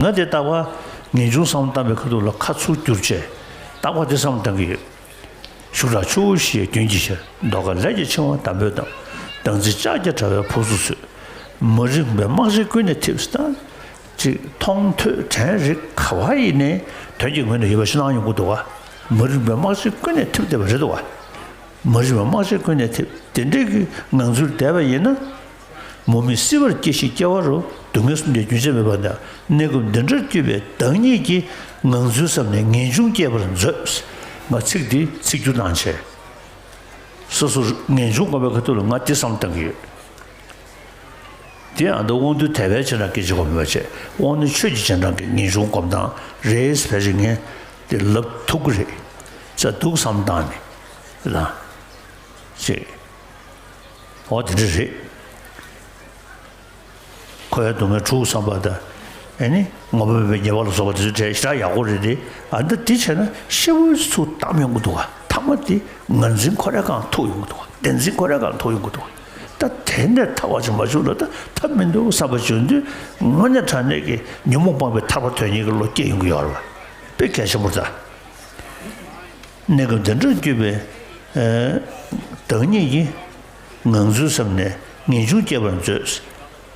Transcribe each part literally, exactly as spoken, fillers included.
ང་དེ་རྟག་པར་ངེས་འབྱུང་བསམ་བློ་བཏང་པའི་ཁ་ཐུག་ལ་ཁ་ཚུར་བསྒྱུར་བྱས་རྟག་པར་དེ་བསམ་བློ་བཏང་གི་ཡོད། ཤུགས་དྲག་ཆུ་བོ་བཞིའི་རྒྱུན་གྱི་ཕྱིར། མདོ་ཁ་ལས་ཀྱི་ཆེ་བ་དམ་པོས་གཏམས། བདག་འཛིན་ལྕགས་ཀྱི་དྲ་བའི་ཕོག་ཚུགས་ཚོས། མ་རིག་པའི་རྨ་བྱའི་ཀུན་ནས་འཐིབས་ཟེར། ཅིག་མཐོང་ཐོས་དྲན་རེག་ག་བ་ཡིན་ནའི་དོན་གྱི་ངོས་ནས་ཡོད་པ་ཞིག་སྣང་ཡོང་གི་འདུག་ག་མ་རིག་པའི་རྨ་བྱའི་ཀུན་ནས་འཐིབས་བསྡད་པ་རེད་འདུག་ག་མ་རིག་པའི་རྨ་བྱའི་ཀུན་ནས་འཐིབས། དེ་འདྲའི་གི་ངང་ཚུལ་བསྡད་པ་ཡིན་ན། མུ་མེད་སྲིད་པར་སྐྱེ་ཞིང་སྐྱེ་བ་རུ། སྡུག་བསྔལ་གསུམ་གྱི་རྒྱུན་ཆད་མེད་པ་དང་། གནས་སྐབས་འདི་འདྲར་གྱུར་པའི་བདག་ཉིད་ཀྱི། ངང་ཚུལ་བསམ་ནས་ངེས་འབྱུང་སྐྱེད་པར་མཛོད། ང་ཚིག་འདི་ཚིག་སྒྱུར་གནང་བྱས། སོ་སོར་ངེས་འབྱུང་སྒོམ་པའི་ཁ་ཐུག་ལ་ང་འདི་བསམ་བཏང་གི་ཡོད། དེ་ཡང་འདི་དབང་རྟུལ་དད་པའི་རྗེས་འབྲང་གི་རྗེས་སྒོམ་མེད་པ་བྱས། དབང་རྣོན་ཆོས་ཀྱི་རྗེས་འབྲང་གི་ངེས་འབྱུང་སྒོམ་སྟངས་རེད། ཕལ་ཆེར་ངས་འདི་ལབ་ཐུབ་ཀྱི་རེད། ཙ་འདུག་བསམ་བཏང་ནས་ལ། ཅེས། འོ་དེ་འདྲ་རེད། འཁོར་བའི་སྡུག་བསྔལ་དྲུག་བསམ་པ་དང་། ཨེ་ནི་ངོ་བོ་མེད་པའི་ཉེས་པ་ལ་སོགས་པ་དེ་ཚོ་བྲལ་ཞེ་དྲག་ཡག་པོ་རེད་དེ། ཨ་འདི་དེ་བྱས་ན་ཤི་བོའི་ཚུལ་བལྟམས་ཡོང་གི་འདུག་ག་མཐའ་མ་དེ་ངར་འཛིན་ཁོ་རའི་སྒང་ཐུག་ཡོང་གི་འདུག་ག་བདེན་འཛིན་ཁོ་རའི་སྒང་ཐུག་ཡོང་གི་འདུག་ག་ད་དེ་ནས་ཐར་བ་ཅིག་མ་བྱུང་ལ་ད་ཐབས་མི་འདུག་བསམ་པ་བྱུང་དུས་དངོས་གནས་དྲང་གནས་ཀྱི་ཉོན་མོངས་སྤངས་པའི་ཐར་པ་དོན་གཉེར་གྱི་བློ་སྐྱེ་ཡོང་གི་ཡོད་རེད་བ། དཔེ་གལ་ཆེན་པོ་རེད་ད། གནས་སྐབས་འདི་འདྲར་གྱུར་པའི་བདག་ཉིད་ཀྱི། ངང་ཚུལ་བསམ་ནས་ངེས་འབྱུང་སྐྱེད་པར་མཛོད།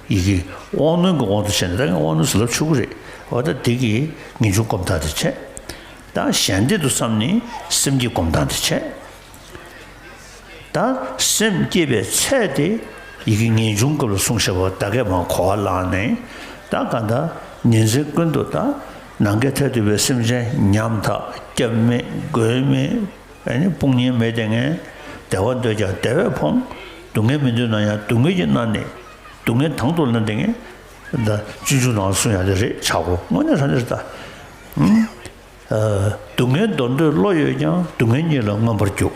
ཡི་གེ་དབང་རྣོན་གྱི་དབང་དུ་བྱས་ནས་ད་ངས་དབང་རྣོན་ཟེར་ལབ་ཆོག་གི་རེད། འོ་ད་འདི་གི་ངེས་འབྱུང་སྒོམ་སྟངས་དེ་བྱས། ད་གཞན་བདེ་དུ་བསམ་ནས་སེམས་བསྐྱེད་སྒོམ་སྟངས་དེ་བྱས། ད་སེམས་བསྐྱེད་པའི་ཚད་དེ་ཡི་གེ་ངེས་འབྱུང་སྐབས་ལ་གསུངས་བཞག་པ་ད་གས་མར་གོ་བ་བླངས་ནས། ད་གང་ལྟར་ཉིན་མཚན་ཀུན་ཏུ་ད་ནམ་མཁའི་མཐས་གཏུགས་པའི་སེམས་ཅན་ཉམ་ཐག་སྐྱབས་མེད་མགོན་མེད། ཨ་ནི་དཔུང་གཉེན་མེད་དེ་ངས། བདེ་བ་འདོད་ཀྱང་བདེ་བས་ཕོངས། སྡུག་བསྔལ་མི་འདོད་ན་ཡང་སྡུག་བསྔལ་གྱིས་མནར་ནས། སྡུག་བསྔལ་དང་དུ་ལེན་དེ་ངས། ད་སྤྱོད་འཇུག་ནང་གསུངས་ཡག་དེ་རེད་ཆག་གོ་དངོས་གནས་རང་རེད་ད། ཨ། སྡུག་བསྔལ་འདོར་འདོད་བློ་ཡོད་ཀྱང་སྡུག་བསྔལ་གཉིས་ལ་མངོན་པར་རྒྱུག་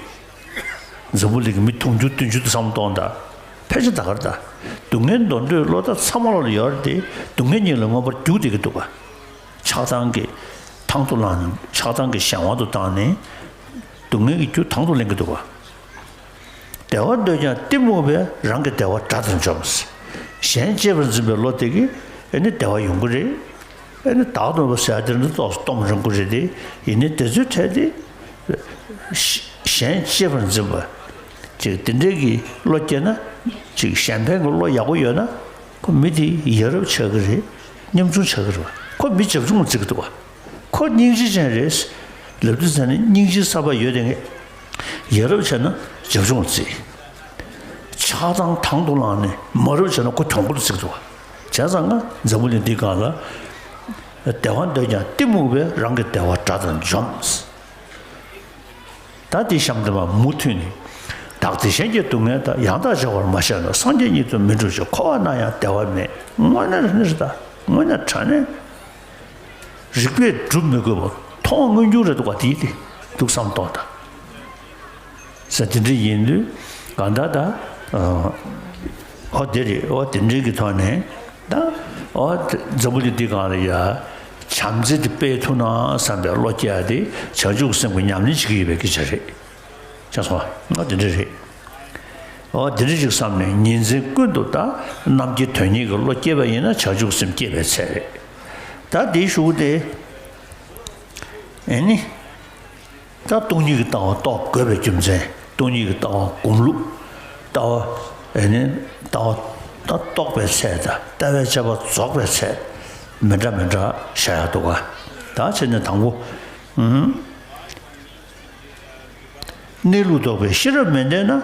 འཛམ་བུ་གླིང་གི་མི་དུང་ཕྱུར་བདུན་ཅུ་དེ་བསམ་བློ་གཏོང་དང་། ཕལ་ཆེར་ད་གར་ད། སྡུག་བསྔལ་འདོར་འདོད་བློ་ད་ཚང་མ་ལ་ཡོད་རེད་དེ། སྡུག་བསྔལ་གཉིས་ལ་མངོན་པར་རྒྱུག་བསྡད་ཀྱི་འདུག་ག་ཆགས་སྡང་གི་དང་དུ་བླངས་ནས་ཆགས་སྡང་གི་གཞན་དབང་དུ་བཏང་ནས། སྡུག་བསྔལ་གྱི་རྒྱུ་དང་དུ་ལེན་གྱི་འདུག་ག་བདེ་བ་འདོད་ཀྱང་གཏི་མུག་པས་རང་གི་བདེ་བ་དགྲ་དང་འཇོམས། གཞན་གཅེས་པར་འཛིན་པའི་བློ་དེ་གིས་ཨེ་ནི་བདེ་བ་ཡོང་གི་རེད། ཨེ་ནི་བདག་ཏུ་མེད་པ་ཟེར་ཡ་དེ་འདྲ་ཏོག་ཙམ་སྟོང་རུང་གི་རེད་དེ། ཡིན་ནའི་དེ་ཚོའི་གྲས་དེ་གཞན་གཅེས་པར་འཛིན་པ་ཅིག་དེ་འདྲའི་གི་བློ་སྐྱེས་ན། ཅིག་གཞན་ཕན་གྱི་བློ་ཡག་པོ་ཡོད་ན། ཁོ་མི་དེ་ཡ་རབས་ཆགས་ཀྱི་རེད། ཉམ་ཆུང་ཆགས་ཀྱི་རེད་བ། ཁོ་མི་བྱབ་ཆུང་བརྩི་གི་འདུག་བ། ཁོ་སྙིང་རྗེ་ཅན་རེད། ལབ་དུས་ཙ་ནས་སྙིང་རྗེ་ས་པ་ཡོད་དེ་ངས། ཡ་རབས་བྱས་ན་བྱབ་ཆུང་བརྩི། ཆགས་སྡང་དང་དུ་བླངས་ནས་མ་རབས་བྱས་ན་ཁོ་གྱོང་པོ་ལ་བརྩི་གི་འདུག་བ། བྱས་ཙང་ང་འཛམ་བུ་གླིང་འདིའི་སྒང་ལ། བདེ་བ་འདོད་ཀྱང་གཏི་མུག་པས་རང་གི་བདེ་བ་དགྲ་དང་འཇོམས། ད་འདི་གཤམ་དུ་མ་མུ་མཐུད་ནས། བདག་བདེ་གཞན་གྱི་སྡུག་བསྔལ་དག་ཡང་དག་བརྗེ་བར་མ་བྱས་ན། སངས་རྒྱས་ཉིད་དུ་མི་འགྲུབ་ཕྱིར། འཁོར་བ་ན་ཡང་བདེ་བ་མེད། དངོས་གནས་རེད་ད། དངོས་གནས་དྲང་གནས། རིགས་པས་སྒྲུབ་མི་དགོས་པ་མཐོང་མངོན་གྱུར་རེད་འདུག་ག་དེའི་དེ་འདུག་བསམ་གཏོང་དང་། ས་དེ་འདྲ་ཡིན་དུས་གང་ལྟར་ད། ཨོ་དེ་རེད། ཨོ་དེ་འདྲའི་གི་ཐོག་ནས། ད་ཨོ་འཛམ་བུ་གླིང་འདི་སྒང་ལ་ཡ། བྱམས་བརྩེ་དེ་སྤེལ་ཐུབ་ན་བསམ་པའི་བློ་སྐྱེ་ཡ་དེ་བྱང་ཆུབ་སེམས་ཀྱི་ཉམས་ལེན་བྱེད་ཀྱི་ཡོད་པའི་སྐད་ཆ་རེད། ཆགས་སོང་ཨ། ཨོ་དེ་འདྲ་རེད། ཨོ་དེ་འདྲ་ཞིག་བསམ་ནས་ཉིན་མཚན་ཀུན་ཏུ་ད་རྣམ་མཁྱེན་དོན་གཉེར་གྱི་བློ་སྐྱེས་པ་ཡིན་ན་བྱང་ཆུབ་སེམས་སྐྱེས་པའི་ཚད་རེད། ད་དེའི་གཞུག་གུ་དེ། ཨེ་ནི། ད་སྟོང་ཉིད་ཀྱི་ལྟ་བ་རྟོགས་དགོས་པའི་རྒྱུ་མཚན། སྟོང་ཉིད་ཀྱི་ལྟ་བ་སྒོམ་ལུགས། ལྟ་བ་ཨེ་ནི་ལྟ་བ་ད་རྟོགས་པའི་ཚད་དང་ལྟ་བའི་དཔྱད་པ་རྫོགས་པའི་ཚད། མི་འདྲ་མི་འདྲ་བྱ་ཡག་འདུག་ག་ད་བྱས་ནས་དང་པོ། ཨུམ། གནས་ལུགས་རྟོགས་པའི་ཤེས་རབ་མི་ལྡན་ན།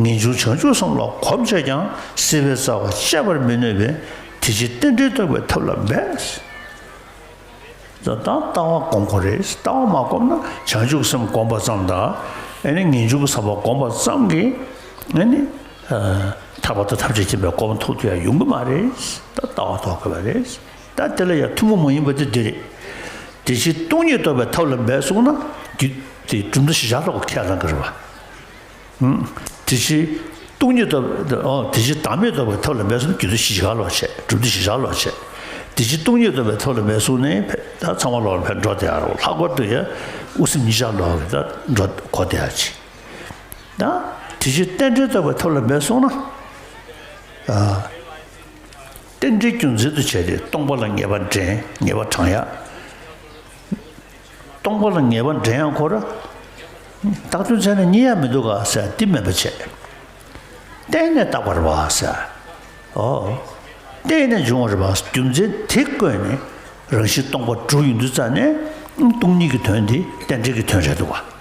ངེས་འབྱུང་བྱང་ཆུབ་སེམས་ལ་གོམས་བྱས་ཀྱང་། སྲིད་པའི་རྩ་བ་གཅད་པར་མི་ནུས་པས། དེ་ཕྱིར་རྟེན་འབྲེལ་རྟོགས་པའི་ཐབས་ལ་འབད། ད་ལྟ་བ་སྒོམ་དགོས་རེད། ལྟ་བ་མ་བསྒོམས་ན་བྱང་ཆུབ་སེམས་བསྒོམས་པ་ཙམ་དང་། ཨེ་ནི་ངེས་འབྱུང་གི་ས་པ་བསྒོམས་པ་ཙམ་གྱིས་ཨེ་ནི་ཐར་པ་དང་ཐམས་ཅད་མཁྱེན་པའི་གོ་འཕང་ཐོབ་ཐུབ་ཡ་ཡོང་གི་མ་རེད། ད་ལྟ་བ་རྟོགས་དགོས་པ་རེད། ད་དེ་ལ་ཡང་ཐུན་མོང་མ་ཡིན་པ་དེ་འདི་རེད། དེ་ཕྱིར་སྟོང་ཉིད་རྟོགས་པའི་ཐབས་ལ་འབད་གསུངས་ན། རྒྱུ་དེ་གྲུབ་མཐའ་བཞི་ཆར་ལོག་ཁས་བླངས་ཀྱི་རེད་བ། དེ་ཕྱིར་སྟོང་ཉིད་རྟོགས། ཨོ་དེ་ཕྱིར་བདག་མེད་རྟོགས་པའི་ཐབས་ལ་འབད་གསུངས་ན་རྒྱུ་མཐའ་བཞི་ཆར་ལོག་བྱས། གྲུབ་མཐའ་བཞི་ཆར་ལོག་བྱས། དེ་ཕྱིར་སྟོང་ཉིད་རྟོགས་པའི་ཐབས་ལ་འབད་གསུངས་ནས་ཕེ་ད་ཚང་མ་ལོག་ལ་ཕེ་འགྲོ་བསྡད་ཡ་རོ། ལྷག་པར་དུ་ཡ་དབུ་སེམས་གཉིས་ཆར་ལོག་གི་ད་འགྲོ་གོ་བསྡད་ཡ་ཅིག་ད་དེ་ཕྱིར་རྟེན་འབྲེལ་རྟོགས་པའི་ཐབས་ལ་འབད་གསུངས་ན། ཨ། རྟེན་འབྲེལ་རྒྱུ་མཚན་དུ་བྱས་ཏེ་སྟོང་པ་ལ་ངེས་པ་འདྲེན། ངེས་པ་དྲང་ཡ། སྟོང་པ་ལ་ངེས་པ་འདྲེན་ཡང་ཁོ་ར། བཏགས་དོན་མཚན་ནི་རྙེད་ཡ་མི་འདུག་ག་ཟེར་འདི་མེད་པ་བྱས། བརྟེན་ནས་བཏགས་པ་རེད་པ་ཟེར། ཨོ། བརྟེན་ནས་འབྱུང་བ་རེད་པ། རྒྱུ་མཚན་དེ་བཀོད་ནས་རང་བཞིན་སྟོང་པ་གྲུབ་ཡོང་དུས་ཙ་ནས་སྟོང་ཉིད་ཀྱི་དོན་དེ་རྟེན་འབྲེལ་གྱི་དོན་རེད་འདུག་ག་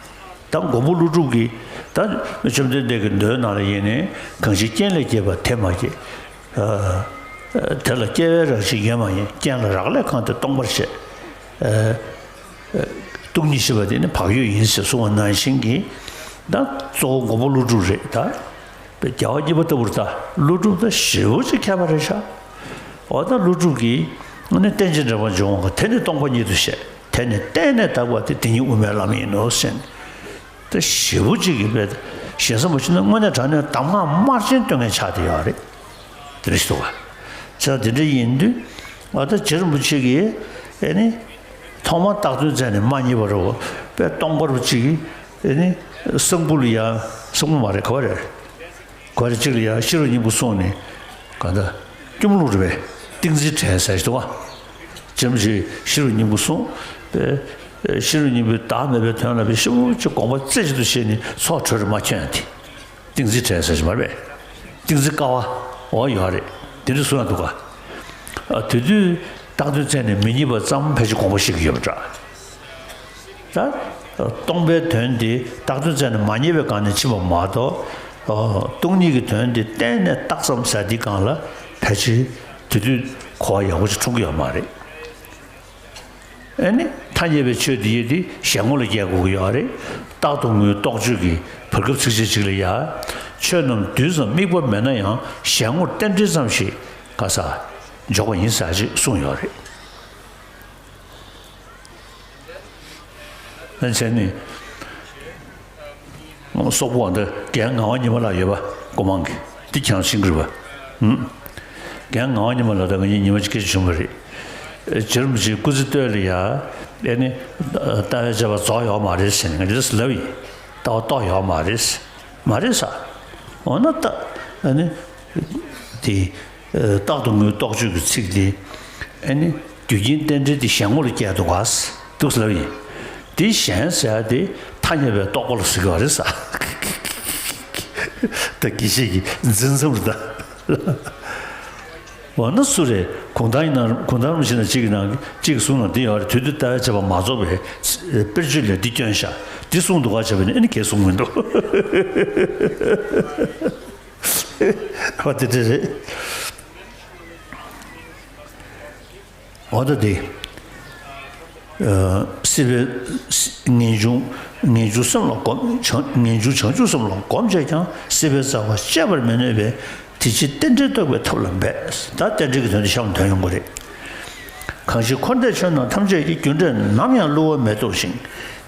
ད་མགོན་པོ་ཀླུ་སྒྲུབ་ཀྱིས་ད་བཅོམ་ལྡན་འདས་ཀྱི་མདོའི་ནང་ལ་ཡིན་ནའི་གང་ཞིག་རྐྱེན་ལས་སྐྱེས་པ་དེ་མ་སྐྱེས། དེ་ལ་སྐྱེ་བའི་རང་བཞིན་ཡོད་མ་ཡིན། རྐྱེན་ལ་རག་ལས་གང་དེ་སྟོང་པར་བྱེད། སྟོང་ཉིད་ཤེས་པ་དེ་ནི་བག་ཡོད་ཡིན་ཞེས་གསུངས་པ་ནང་བཞིན་གྱི། ད་གཙོ་བོ་མགོན་པོ་ཀླུ་སྒྲུབ་རེད་ད། རྒྱལ་བ་གཉིས་པ་ལྟ་བུར་ད་ཀླུ་སྒྲུབ་ད་ཞེ་པོ་ཅིག་མཁས་པ་རེད་ཤག་འོ་ད་ཀླུ་སྒྲུབ་ཀྱིས་ནི་རྟེན་ཅིང་འབྲེལ་པར་འབྱུང་བ་དེ་ནི་སྟོང་པ་ཉིད་དུ་བཤད། དེ་ནི་བརྟེན་ནས་བཏགས་པ་དེ་དེ་ཉིད་དབུ་མའི་ལམ་ཡིན་ནོ་ཟེར་ནས། ད་ཞེ་པོ་ཅིག་གིས་དཔེ་ཞེ་ས་མ་ཕྱིན་ན་དངོས་གནས་དྲང་གནས་གདམས་ངག་དམར་རྗེན་སྟོན་མཁན་ཆགས་བསྡད་ཡོད་རེད། དེ་འདྲ་ཞིག་འདུག་ག་བྱས་ཙང་དེ་འདྲ་ཡིན་དུས་ཨ་ད་རྗེ་རིན་པོ་ཆེ་གིས་ཨེ་ནི་ཐོག་མར་བཏགས་དོན་མཚན་ནི་མ་རྙེད་པ་རེད་བ། དཔེ་སྟོང་པར་ཅིག་ཨེ་ནི་གསང་ཕུ་ལ་ཡ། གསང་ཕུ་མ་རེད་ག་བ་རེད། ག་བ་རེད་གཅིག་ལ་ཡ་ཤེས་རབ་སྙིང་པོ་གསུངས་ནས་ག་ད་སྐྱོམ་ལུགས་རེད་པས། ཏིང་འཛིན་བྲལ་ཟེར་ཞིག་འདུག་ག་རྗེ་རིན་པོ་ཆེ་ཤེས་རབ་སྙིང་པོ་གསུངས་པས། ཤེས་རབ་སྙིང་པོའི་བདག་མེད་པའི་དོན་ལ་དཔེ་ཞེ་པོ་ཅིག་དགོངས་པ་རྩེ་གཅིག་ཏུ་བཞེས་ནས་ཚོགས་གྲོལ་རེ་མ་ཁྱོད་ཡང་དེ། ཏིང་འཛིན་བྲལ་ཟེར་གྱི་མ་རེད་པས། ཏིང་འཛིན་དཀའ་བ། འོ་ཡོད་རེད། དེ་འདྲ་གསུང་ཡ་འདུག་ག་ཨ་དེ་དུས་བཏགས་དོན་མཚན་ནི་མི་རྙེད་པ་ཙམ་ཕལ་ཆེར་དགོངས་པ་བཞེས་ཀྱི་ཡོད་པ་འདྲ། ད་སྟོང་པའི་དོན་དེ་བཏགས་དོན་མཚན་ནི་མ་རྙེད་པའི་སྒང་ནས་ཕྱིན་པ་མ་གཏོགས། སྟོང་ཉིད་ཀྱི་དོན་དེ་གཏན་ནས་བཏགས་ཙམ་ཟེར་དེའི་སྒང་ལ་ཕལ་ཆེར་དེ་དུས་གོ་བ་ཡག་པོ་ཞིག་འཁྲུངས་ཀྱི་ཡོད་མ་རེད། ཨེ་ནི་ཐ་སྙད་པའི་ཆོས་འདི་ཡོད་དེ་གཞན་ངོ་ལ་སྐྱེལ་དགོས་ཀྱི་ཡོད་རེད། རྟག་ཏུ་ངུའི་རྟོག་དཔྱོད་ཀྱི་བར་སྐབས་ཚིགས་བཅད་གཅིག་ལ་ཡ། ཆོས་རྣམས་དུས་ཙམ་དམིགས་པ་མེད་ན་ཡང་གཞན་ངོར་རྟེན་འབྲེལ་ཙམ་ཞིག་ག་ས་འཇོག་པ་ཡིན་ཟེར་ཅིག་གསུངས་ཡོད་རེད། ཨ་ནི་བྱས་ནས། སོག་པོ་འདི་རྒན་ངག་དབང་ཉི་མ་ལགས་ཡོད་པ་སྒོ་མང་གི་འདི་ཁྱེད་རང་ཤེས་ཀྱི་རེད་པ། ཧུམ། རྒན་ངག་དབང་ཉི་མ་ལགས་དང་ང་གཉིས་ཉི་མ་གཅིག་སྐད་ཆ་བྱུང་བ་རེད། རྗེ་རིན་པོ་ཆེའི་སྐུ་ཚེ་སྟོད་ལ་ཡ། ཨེ་ནི། ལྟ་བའི་དཔྱད་པ་རྫོགས་ཡོད་མ་རེད་ཟེར་ནས་ང་འདི་ལབ་ཡིན། ལྟ་བ་རྟོགས་ཡོད་མ་རེད། མ་རེད་ས། འོ་ན་ལྟ། ཨེ་ནི། དེ། རྟག་ཏུ་ངུའི་རྟོག་དཔྱོད་ཀྱི་ཚིག་འདི། ཨེ་ནི། རྒྱུ་རྐྱེན་རྟེན་འབྲེལ་འདི་གཞན་ངོ་ལ་སྐྱེལ་འདུག་ག་འདུག་ཟེར་ལབ་ཡིན། འདི་གཞན་ཟེར་ཡ་དེ་ཐ་སྙད་པའི་རྟོག་པ་ལ་ཟེར་གྱི་ཡོད་རེད་ས། ད་དགེ་བཤེས་ཀྱི་འཛིན་མཚམས་རེད་ད། འོ་ན་སུ་རེད། གུང་ཐང་ཡིན་ན་གུང་ཐང་རིན་པོ་ཆེ་ན་གཅིག་གི་ནང་གཅིག་གི་གསུང་ནང་འདི་ཡོད་རེད། དུས་དུས་ལྟ་བའི་དཔྱད་པ་མ་རྫོགས་པའི་དཔེར་བརྗོད་ལས་འདི་སྐྱོན་ཤག་འདི་གསུང་འདུག་ག་བྱས་པ་ནི་ཨེ་ནི་གས་གསུང་མི་འདུག་འོ་དེ་འདྲ་རེད། འོ་ད་དེ། སྲིད་པའི་ངེས་འབྱུང་། ངེས་འབྱུང་སེམས་ལ་གོམས། བྱང་། ངེས་འབྱུང་བྱང་ཆུབ་སེམས་ལ་གོམས་བྱས་ཀྱང་སྲིད་པའི་རྩ་བ་གཅད་པར་མི་ནུས་པས། དེ་ཕྱིར་རྟེན་འབྲེལ་རྟོགས་པའི་ཐབས་ལ་འབད། ད་རྟེན་འབྲེལ་གྱི་དོན་དེ་གཤམ་དོན་ཡོང་གི་རེད། གང་ཞིག་འཁོར་འདས་ཆོས་རྣམས་ཐམས་ཅད་ཀྱི། རྒྱུ་འབྲས་ནམ་ཡང་བསླུ་བ་མེད་རྟོགས་ཤིང་།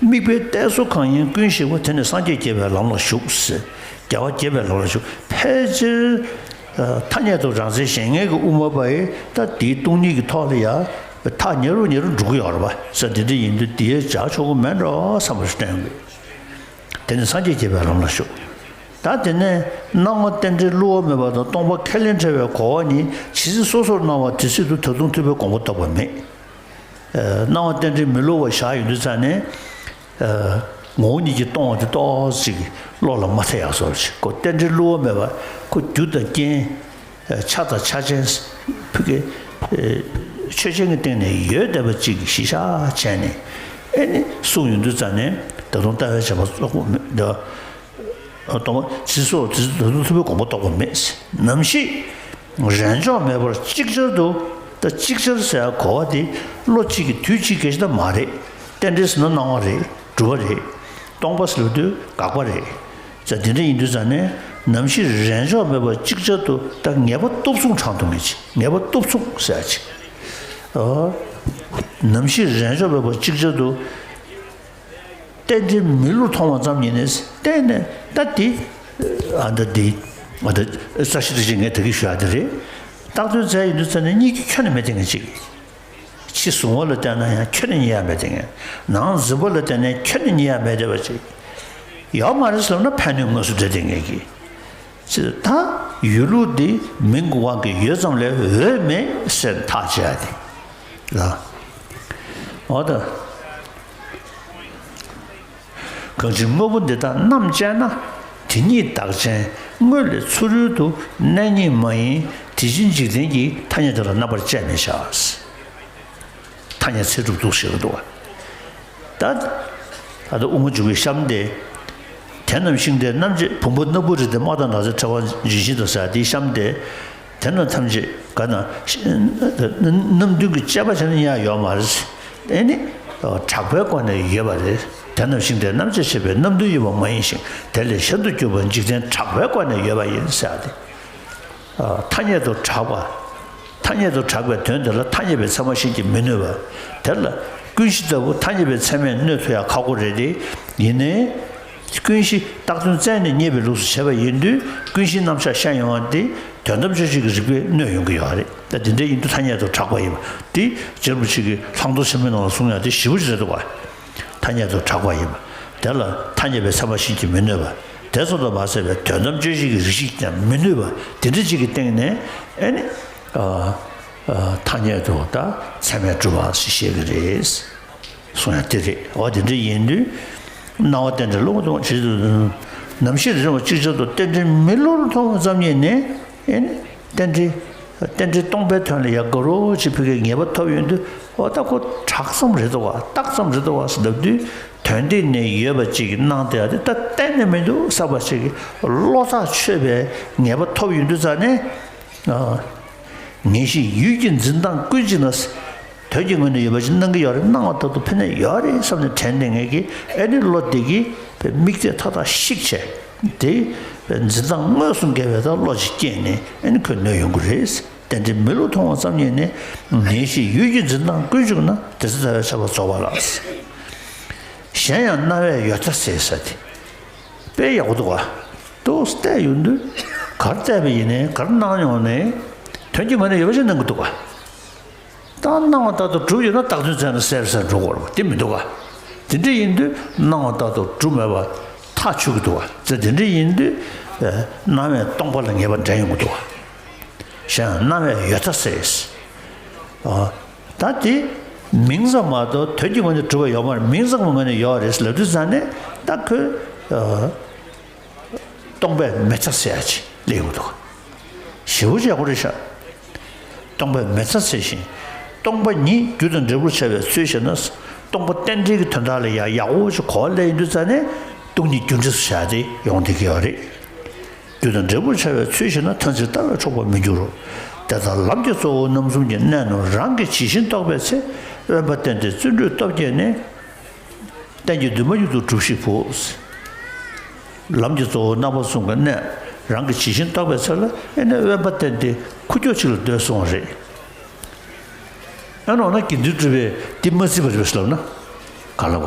དམིགས་པའི་གཏད་སོ་གང་ཡིན་ཀུན་ཞིག་པ། དེ་ནི་སངས་རྒྱས་རྒྱས་པའི་ལམ་ལ་ཞུགས། རྒྱལ་བ་དགྱེས་པའི་ལམ་ལ་ཞུགས། ཕལ་ཆེར། ཐ་སྙད་དུ་རང་མཚན་གཞན་ངེས་ཀྱི་དབུ་མ་པ་ཡིས་ད་དེའི་སྟོང་ཉིད་ཀྱི་ཐོག་ལ་ཡ། ཐག་ཉེ་རུ་ཉེ་རུ་འགྲོ་གི་ཡོད་རེད་པ། ས་དེ་འདྲ་ཡིན་དུས་དེའི་བྱ་ཆོག་གི་མེད་འགྲོ་བསམ་པ་ཞིག་བསྟན་དགོས། དེ་ནི་སངས་རྒྱས་རྒྱས་པའི་ལམ་ལ་ཞུགས། ད་དེ་ནས་སྣང་བ་རྟེན་འབྲེལ་བསླུ་བ་མེད་པ་དང་སྟོང་པ་ཁས་ལེན་བྲལ་བའི་གོ་བ་གཉིས་ཇི་སྲིད་སོ་སོར་སྣང་བ་དེ་སྲིད་དུ་ད་དུང་ཐུབ་པའི་གོ་འཕང་རྟོགས་པ་མེད། སྣང་བ་རྟེན་འབྲེལ་མི་བསླུ་བ་བཞག་ཡོང་དུས་ཙང་ནས། ངོ་བོ་ཉིད་ཀྱིས་སྟོང་བ་དེ་ཏོག་ཙམ་བློ་ལ་མ་ཐེ་ཡག་བཟོ་འདྲ་ཞིག་ཁོ་རྟེན་འབྲེལ་བསླུ་བ་མེད་པ་ཁོ་རྒྱུ་དང་རྐྱེན། ཆ་དང་ཆ་ཅན། ཕ་གི། ཆོས་ཅན་གྱི་སྟེང་ནས་ཡོད་བསྡད་པ་ཅིག་གཞི་བཞག་བྱས་ནས། ཨེ་ནི་གསུངས་ཡོང་དུས་ཙང་ནས་ད་དུང་ལྟ་བའི་བྱ་བ་རྫོགས་པ་མེད་འདུག་སྟོང་པ་ཇི་སྲིད་སོ་སོར་ད་དུང་ཐུབ་པའི་གོ་འཕང་རྟོགས་པ་མེད། ནམ་ཞིག་རེས་འཇོག་མེད་པར་ཅིག་ཅར་དུ། ད་ཅིག་ཅར་ཟེར་གོ་བ་དེ་བློ་གཅིག་གིས་དུས་གཅིག་གི་ཞིག་ད་མ་རེད། རྟེན་འབྲེལ་ཟེར་ན་སྣང་བ་རེད། གྲུབ་པ་རེད། སྟོང་པ་ཟེར་དུས་དགག་པ་རེད། ཙང་དེ་འདྲ་ཡིན་དུས་ཙང་ནས་ནམ་ཞིག་རེས་འཇོག་མེད་པར་ཅིག་ཅར་དུ་ད་ངེས་པ་སྟོབས་མཚུངས་དྲངས་ཐུབ་མཁན་ཅིག་ངེས་པ་སྟོབས་མཚུངས་ཟེར་ཡ་ཅིག་ཨོ། ནམ་ཞིག་རེས་འཇོག་མེད་པར་ཅིག་ཅར་དུ། རྟེན་འབྲེལ་མི་བསླུར་མཐོང་བ་ཙམ་ཡིན་ནས་གཏན་ནས་ད་དེ། ཨ་ད་དེ། ཨ་ད་རྩ་ཤེ་ཏིག་ཅིག་ངས་ད་གི་ཞུ་ཡ་དེ་རེད། བཏགས་དོན་མཚན་ཡིན་དུས་ཙང་ནས་རྙེད་རྒྱུ་ཁྱོན་ནས་མེད་དེ་ངས་ཅིག་ཕྱི་གཟུང་བ་ལ་བལྟས་ན་ཡང་ཁྱོན་ནས་རྙེད་ཡ་མེད་དེ་ངས། ནང་འཛིན་པ་ལ་བལྟས་ན་ཁྱོན་ནས་རྙེད་ཡ་མེད་དེ་བ་ཅིག་ཡོད་མ་རེད་ཟེར་ན་ཕན་གནོད་དངོས་སུ་འབྲེལ་དེ་ངས་གི་ཅི་ད། ཡོད་ལུགས་འདི་མིང་གི་དབང་གིས་ཡོད་ཙམ་ལས་འོས་མེད་ཟེར་ཐག་བཅད་དེ་ལ། འོ་ད། གང་ཕྱིར་དངོས་པོ་འདི་དག་རྣམ་དཔྱད་ན། དེ་ཉིད་བདག་ཅན་དངོས་ལས་ཚུ་རོལ་དུ་གནས་ཉིད་མ་ཡིན་དེ་ཕྱིར་འཇིག་རྟེན་གྱི་ཐ་སྙད་དེ་ལ་རྣམ་པར་དཔྱད་མི་བྱ། ཐ་སྙད་ཚད་གྲུབ་འདུག་ཞེས་འདུག་བ། ད་ད་ལྟ་དབུ་མ་འཇུག་པའི་གཤམ་དེ། དེ་རྣམས་ཤིང་རྟའི་རྣམ་དཔྱད་བུམ་པ་སྣ་བུག་རིལ་ཏེ་དམར་དང་ནག་ཚལ་ཕྲེང་བ་ལྗོན་ཤིང་དང་ཟེར་དེའི་གཤམ་དེ། དེ་རྣམས་ཐམས་ཅད་ག་ན་རྣམ་བདུན་གྱི་དཔྱད་པ་བྱས་ན་ཡང་ཡོད་མ་རེད། ཨེ་ནི། གྲགས་པའི་སྒོ་ནས་ཡོད་པ་རེད། དེ་རྣམས་ཤིང་རྟའི་རྣམ་དཔྱད་བྱེད་པའི་རྣམ་བདུན་ཡིན་པ་མ་ཡིན་ཞིང་དེ་ལས་གཞན་དུ་གྱུར་པ་འཇིག་རྟེན་གྲགས་པའི་སྒོ་ནས་ཡོད་པ་ཡིན་ཟེར་ཏེ། ཐ་སྙད་དུ་གྲགས་པ། ཐ་སྙད་དུ་གྲགས་པའི་དོན་དེ་ལ་ཐ་སྙད་པའི་ཚད་མ་ཤེས་ཀྱི་མི་ནུས་པ། དེ་ལ་ཀུན་གཞི་ལྟ་བུ་ཐ་སྙད་པའི་ཚད་མས་གནོད་ཐུབ་ཡག་ཁག་པོ་རེད་དེ། ཡིན་ནའི། ཀུན་གཞི་བཏགས་དོན་བཙལ་ནས་རྙེད་པའི་ལུགས་སུ་བྱས་པ་ཡིན་དུས་ཀུན་གཞིའི་རྣམ་གཞག་བཤད་ཡོང་བ་འདི་དོན་དམ་དཔྱོད་བྱེད་ཀྱི་རིགས་པས་གནོད་ཡོང་གི་ཡོད་རེད། ད་དེ་འདྲ་ཡིན་དུས་ཐ་སྙད་དུ་གྲགས་པ་ཡིན་པ་འདི་རྗེ་རིན་པོ་ཆེ་གིས་ལྷག་མཐོང་ཆེན་མོའི་ནང་ལ་གསུངས་ཡག་དེ་ཞེ་པོ་ཅིག་རེད་འདུག་ག་ཐ་སྙད་དུ་གྲགས་པ་ཡིན་པ། དེ་ལ་ཐ་སྙད་པའི་ཚད་མ་ཤེས་ཀྱི་མི་ནུས་པ། དེ་ཙམ་དུ་མ་ཟད་པའི་དོན་དམ་དཔྱོད་བྱེད་ཀྱི་རིགས་ཤེས་ཀྱང་མི་ནུས་པ་དེ་འདྲ་ཅིག་གི་སྟེང་ནས་ཨེ་ནི། ཐ་སྙད་དུ་ད་ཚད་མས་གྲུབ་པ་ཞེས་བཤད་ཀྱི་རེད། གསུང་ཡག་དེ་རེད། འོ་དེ་འདྲ་ཡིན་དུས། སྣང་བ་རྟེན་འབྲེལ་བསླུ་བ་མཐོང་བ་ཇི་ལྟར་ནམ་ཞིག་རེ་རེ་བ་ཅིག་ཅར་དུ་རྟེན་འབྲེལ་མི་བསླུ་རུ་མཐོང་བ་ཙམ་ཉིད་ནས་ཨེ་ནི། རྟེན་འབྲེལ། རྟེན་འབྲེལ་སྟོང་པའི་དོན་ལ་ཡང་དགའ་རོགས་ཅིག་ཕ་གིའི་ངེས་པ་ཐོབ་ཡོང་དུས་འོ་ད་ཁོ་གྲགས་ཙམ་རེད་འདུག་ག་རྟགས་ཙམ་རེད་འདུག་ག་ཟེར་ལབ་དུས་དོན་སྟེང་ནས་ཡོད་པ་ཅིག་གི་སྣང་དེ་ཨ་དེ་ད་གཏན་ནས་མི་འདུག་བསམ་པ་ཞིག་གི་བློ་ཐག་ཆོད་པའི་ངེས་པ་ཐོབ་ཡོང་དུས་ཙང་ནས། ངེས་ཤེས་ཡུལ་གྱི་འཛིན་སྟངས་ཀུན་གཅིག་ན། དོན་གྱི་ངོས་ནས་ཡོད་པ་ཅིག་སྣང་གི་ཡོད་རེད། སྣང་བ་ལྟར་དུ་ཕན་ནས་ཡོད་རེད་བསམ་ནས་དྲན་ནས་ངེད་ཀྱིས་ཨེ་ནི་བློ་དེ་གིས་དམིགས་གཏད་མཐའ་དག་བཤིག་བྱས་དེ་འཛིན་སྟངས་དངོས་སུ་འགལ་བའི་ད་བློ་ཅིག་སྐྱེས་ནས་ཨེ་ནི་ཁོས་གནོད་ཡོང་གི་རེད། རྟེན་འབྲེལ་མི་བསླུ་མཐོང་བ་ཙམ་ཉིད་ནས་ངེས་ཤེས་ཡུལ་གྱི་འཛིན་སྟངས་ཀུན་གཅིག་ན་དེ་ཚེ་ལྟ་བའི་ཆགས་པ་རྫོགས་པ་ལགས། གཞན་ཡང་སྣང་བས་ཡོད་མཐའ་གསལ་ཟེར་དེ་དཔེ་ཡག་པོ་འདུག་ག་ཏོག་ཙམ་བལྟས་ཡོང་དུས་ག་རེ་བལྟས་པ་ཡིན་ནའི་ག་རེ་སྣང་ཡོང་ནའི་དོན་གྱི་ངོས་ནས་ཡོད་པ་ཞིག་སྣང་གི་འདུག་ག་ད་སྣང་བ་ལྟར་དུ་གྲུབ་ཡོད་ན་བཏགས་དོན་བཙལ་ན་གསལ་གསལ་འགྲོ་གི་རེད་པ། དེ་མི་འདུག་ག་དེ་འདྲ་ཡིན་དུས་སྣང་བ་ལྟར་དུ་གྲུབ་མེད་པ་ཐག་ཆོད་ཀྱི་འདུག་ག་ཙེ་དེ་འདྲ་ཡིན་དུས་སྣང་བས་སྟོང་པ་ལ་ངེས་པ་འདྲེན་ཡོང་གི་འདུག་ག་གཞན་སྣང་བས་ཡོད་མཐའ་གསལ། ཨ། ད་དེ་མིང་ཙམ་མ་གཏོགས་དོན་གྱི་ངོས་ནས་གྲུབ་པ་ཡོད་མ་རེད། མིང་ཙམ་གྱི་ངོས་ནས་ཡོད་རེད་ལབ་དུས་ཙང་ནས་ད་ཁོས། ཨ། སྟོང་པས་མེད་མཐའ་གསལ་ཡ་ཅིག་སླེབས་ཡོང་གི་འདུག་ཞེ་པོ་ཅིག་ཡག་པོ་རེད་ཤག་སྟོང་པས་མེད་མཐའ་གསལ་ཞིང་། སྟོང་པ་ཉིད་རྒྱུ་དང་འབྲས་བུར་བྱ་བའི་ཚུལ་བྱས་ན། སྟོང་པ་རྟེན་འབྲེལ་གྱི་དོན་དག་ལ་ཡང་ཡག་པོ་ཅིག་གོ་བ་སླེབས་ཡོང་དུས་ཙང་ནས་སྟོང་ཉིད་རྒྱུ་འབྲས་སུ་བྱ་སྟེ་ཡོང་བསྡད་ཀྱི་ཡོད་རེད། རྒྱུ་དང་འབྲས་བུར་བྱ་བའི་ཚུལ་ཤེས་ན་ཐལ་འགྱུར་ལྟ་བས་འཕྲོག་པར་མི་འགྱུར་རོ། དེ་ལྟར་ལམ་གྱི་གཙོ་བོ་རྣམ་གསུམ་གྱི་གནད་རྣམས་རང་གིས་ཇི་བཞིན་རྟོགས་པའི་ཚེ། དབེན་པ་བསྟེན་ཏེ་བརྩོན་འགྲུས་སྟོབས་བསྐྱེད་ནས། གཏན་གྱི་འདུན་མ་མྱུར་དུ་འགྲུབ་ཤིག་བུ། ལམ་གྱི་གཙོ་བོ་རྣམ་པ་གསུམ་གྱི་གནད་རང་གིས་ཇི་བཞིན་རྟོགས་པའི་ཚེ་ལ་ཨེ་ནས་དབེན་པ་བསྟེན་ཏེ་ཁུག་ཀྱོག་ཅིག་ལ་སྡོད་སོང་བ་རེད། ཨ་ནོ་ན་དགེ་འདུན་གྲུབ་པས་འདི་མ་བརྩིས་པ་རེད་པས་ལབ་ན། ག་ལབ་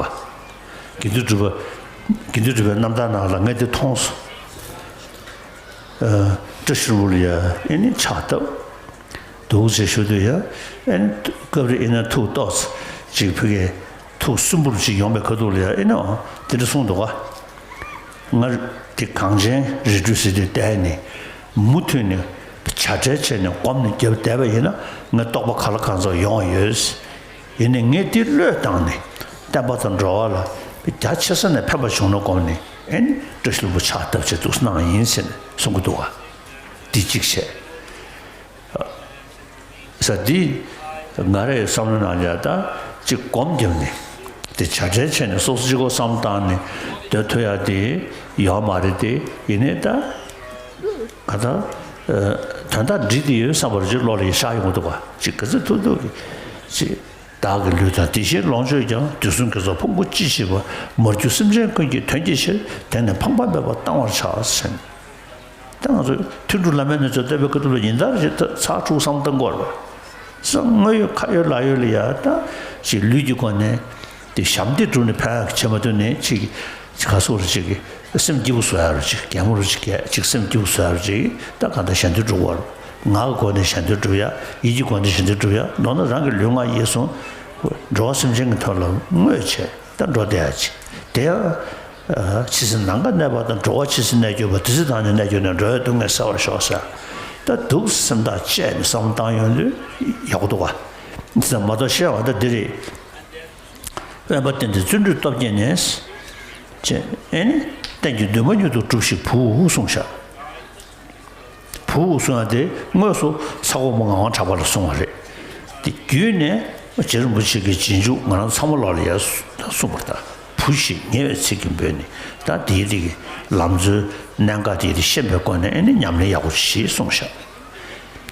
ག་དགེ་འདུན་གྲུབ་པ། དགེ་འདུན་གྲུབ་པའི་རྣམ་ཐར་ནང་ལ་ངས་འདི་མཐོང་སོང་། ཨ། བཀྲ་ཤིས་ལྷུན་པོ་ལ་ཡ་ཨེ་ནི་ཕྱག་བཏབ། འདུག་ཅེས་ཞུ་དུས་ཡ་ཨེ་ནི་སྐབས་རེ་ཨེ་ན་ཐུགས་ཏོག་ཙམ་ཅིག་ཕ་གིའི་ཐུགས་སུན་པོ་ཅིག་ཡོང་བའི་ཁ་ཐུག་ལ་ཡ་ཨེ་ནི་འདི་འདྲ་གསུངས་འདུག་ག་ང་དེ་གངས་ཅན་རི་ཁྲོད་ཟེར་དུས་བལྟས་ནས་མུ་མཐུད་ནས་བྱ་བྲལ་བྱས་ནས་སྒོམ་ནས་རྒྱབ་བསྡད་པ་ཡིན་ན་ངའི་རྟོགས་པ་གང་ལ་གང་འཚམ་ཡོང་བ་ཡོད། ཡིན་ནའི་ངས་དེ་བློས་བཏང་ནས་བསྟན་པ་དང་འགྲོ་བ་ལ་རྒྱ་ཆེ་ས་ནས་ཕན་པ་བྱུང་ན་དགོངས་ནས་ཨེ་ནི་བཀྲ་ཤིས་ལྷུན་པོ་ཕྱག་བཏབ་བྱས་འདུག་གནང་བ་ཡིན་ཟེར་ནས་གསུང་གི་འདུག་ག་དེ་གཅིག་བྱས། ས་འདི་ང་རའི་བསམ་བློ་ནང་ལ་ད་ཅིག་སྒོམ་བརྒྱབ་ནས་དེ་བྱ་བྲལ་བྱས་ནས་སོ་སོ་གཅིག་པོ་བསམ་བཏང་ནས་སྡོད་ཐུབ་ཡ་དེ་ཡོད་མ་རེད་དེ། ཡིན་ནའི་ད་ག་ད་དོན་དག་འགྲིག་དེ་ཡོད་བསམ་པར་ཅིག་བློ་ལ་ཡི་ཤར་ཡོང་གི་འདུག་ག་ཅིག་ག་ཚོད་ཐུབ་ཐུབ་ཀྱི་ཅིག་བདག་གི་ལུས་དང་དེ་བཞིན་ལོངས་སྤྱོད་ཀྱང་། དུས་གསུམ་དགེ་ཚོགས་ཕུང་པོ་ཅི་མཆིས་པ། མར་གྱུར་སེམས་ཅན་ཀུན་གྱི་དོན་གྱི་ཕྱིར། དེང་ནས་ཕངས་པ་མེད་པར་བཏང་བར་བྱ་ཟེར། ད་ང་ཚོ་ཐུན་དྲུག་བླ་མའི་རྣལ་འབྱོར་བསྟན་པའི་ཁ་ཐུག་ལ་ཉིན་ལྟར་ཞིག་ད་ཚར་དྲུག་བསམ་བཏང་དགོས་རེད་པ། ས་དངོས་ཡོད་ཁ་ཡོད་ལག་ཡོད་ལ་ཡ་ད་ཅིག་ལུས་ཀྱི་སྒོ་ནས་དེ་ཞབས་འདེགས་སྒྲུབ་ནས་ཕན་ཡག་བྱེད་མ་ཐུབ་ནས་ཅིག་ག་སོགས་རེ་ཅིག་སེམས་སྐྱིད་པོ་བཟོ་ཡག་རེ་ཅིག་གད་མོ་རེ་ཅིག་གད་ཅིག་སེམས་སྐྱིད་པོ་བཟོ་ཡག་རེ་ཅིག་ད་གང་ལྟར་ཞལ་འདོན་སྒྲུབ་དགོས་རེད། ངག་གི་སྒོ་ནས་ཞལ་འདོན་སྒྲུབ་ཡག་ཡིད་ཀྱི་སྒོ་ནས་ཞལ་འདོན་སྒྲུབ་ཡག་མདོར་ན་རང་གི་ལུས་ངག་ཡིད་གསུམ་འགྲོ་བ་སེམས་ཅན་གྱི་དོན་ལ་བསྔོས་བྱས་ད་འགྲོ་བསྡད་ཡག་ཅིག་དེ་ཡང་། ཇི་སྲིད་ནམ་མཁའ་གནས་པ་དང་། འགྲོ་བ་ཇི་སྲིད་གནས་གྱུར་པ། དེ་སྲིད་བདག་ནི་གནས་གྱུར་ནས། འགྲོ་བའི་སྡུག་བསྔལ་སེལ་བར་ཤོག་ཟེར། ད་འདུག་སེམས་ཐག་བཅད་ནས་བསམ་བློ་བཏང་ཡོང་དུས་ཡག་པོ་འདུག་ག། འདི་ཙམ་མ་གཏོགས་བཤད་པ་ད་འདི་རེད། དབེན་པ་བསྟེན་ཏེ་བརྩོན་འགྲུས་སྟོབས་བསྐྱེད་ནས། ཅེས་ཨེ་ནི། རྟེན་གྱི་འདུན་མ་མྱུར་དུ་འགྲུབ་ཤིག་བུ་གསུངས་ཤག། བུ་གསུང་ཡ་དེ་དངོས་སུ་ཚ་བོ་མོ་ངག་དབང་གྲགས་པ་ལ་གསུངས་པ་རེད། དེ་བརྒྱུད་ནས་རྗེ་རིན་པོ་ཆེ་གི་རྗེས་འཇུག་ང་རང་ཚང་མ་ལོག་ལ་ཡར་གསུངས་པ་ལྟར། བུ་ཞེས་ཉེ་བའི་ཚིག་གིས་འབོད་ནས། ད་དེའི་རིགས་ཀྱི་ལམ་འཚོལ་གནད་འགག་དེའི་རིགས་ཤེས་པའི་སྒོ་ནས་ཨེ་ནི་ཉམས་ལེན་ཡག་པོ་བྱེད་གསུངས་ཤག།